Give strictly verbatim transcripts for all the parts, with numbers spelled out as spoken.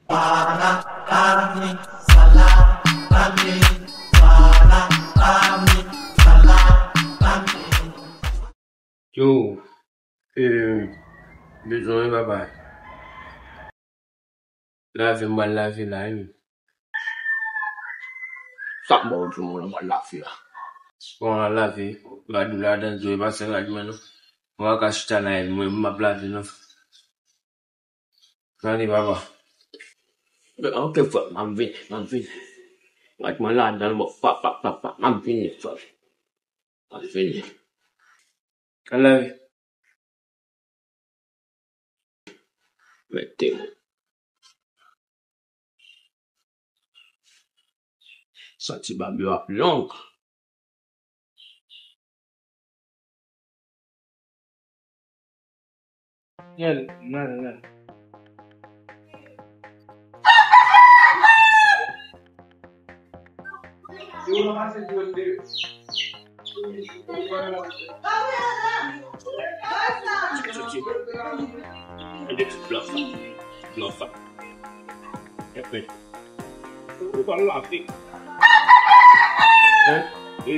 Para pa mi, sala pa mi, para pa mi, sala pa mi. Yo, eh, bezwen wi papa. Lave m pral lave la wi. Sa m ba w di moun an pral lave a. Bon, al lave. Rad ou ladan, dlo e pase rad mwen non. Mwen pa ka chita la, mwen m ap lave non. Gade papa. Men, ok, frè, m ap vini, m ap vini. Rad mwen ladan, bon, pa, pa, pa, pa, m ap vini, frè. M ap vini. Al lave. Mete. Santi bab yo ap long. Gel, nan, nan. Gade ti blòf sa. Blòf sa. Epi, ou pral lave. Hein? Wi.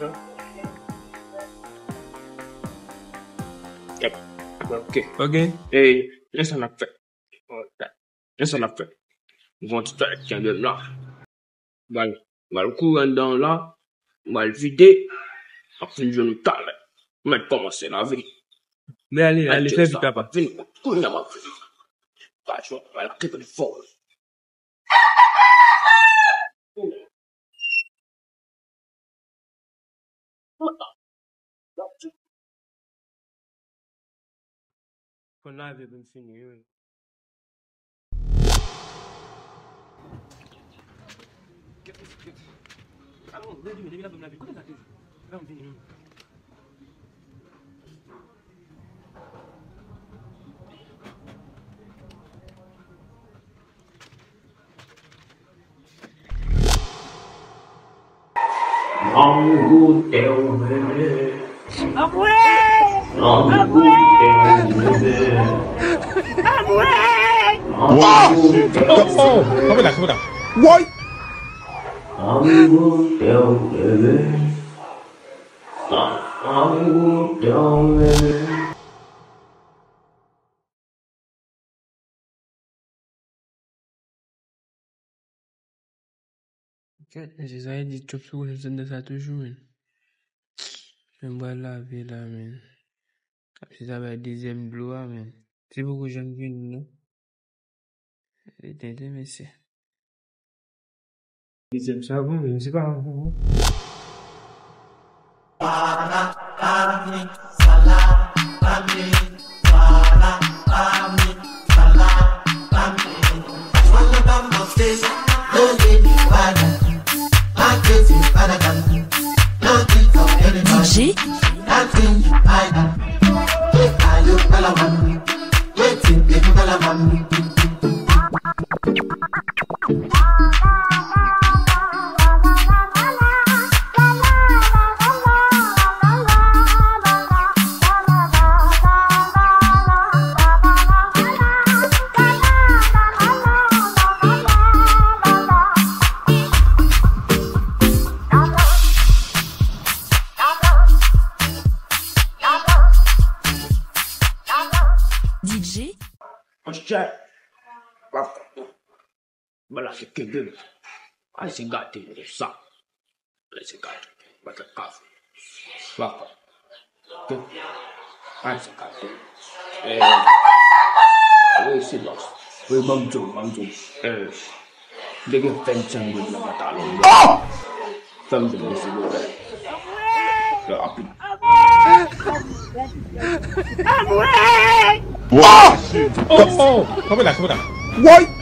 Hein? Yep. Ok. Ok. E, e sa n ap fè. E sa n ap fè. Nou fè yon ti tòlèt kenbe m la. M al, m al kouri anndan la, m al vide, m ap vin jwenn nou talè. M mèt kòmanse lave. Men ale, ale, fè vit, papa. Vin, kounye a m ap vin. Pa jwenn, m al kenbe l fò. Fò n lave pou n fini, wi. Alon, depi, depi lave m lave, kote sa te ye? Lave m vini, wi. Anmwe! Anmwe! Anmwe! Anmwe! Woy! Kèt, mesye, sa vle di Chop sou kochon sou nèg sa toujou, men. Men m pral lave la, men. Ap chita bay dezyèm dlo a, men. Ti poko janm vini, non. Li tenten, mesye. Dezyèm sa bon, men se pa bon. D J. D J. Monchè, pa fè. Bala se kenbe m. Ay, se gate, sa. Ay, se gate. Ba fè kafe. Pa fè. Ay, se gate. Eh, wi, silans. Wi, ban m di w, ban m di w. Eh, m te gen vennsenk goud nan pantalon m. Fè m vin, silvouplè. Rapid. Oh! Oh! Kanpe la, kanpe la. Woy!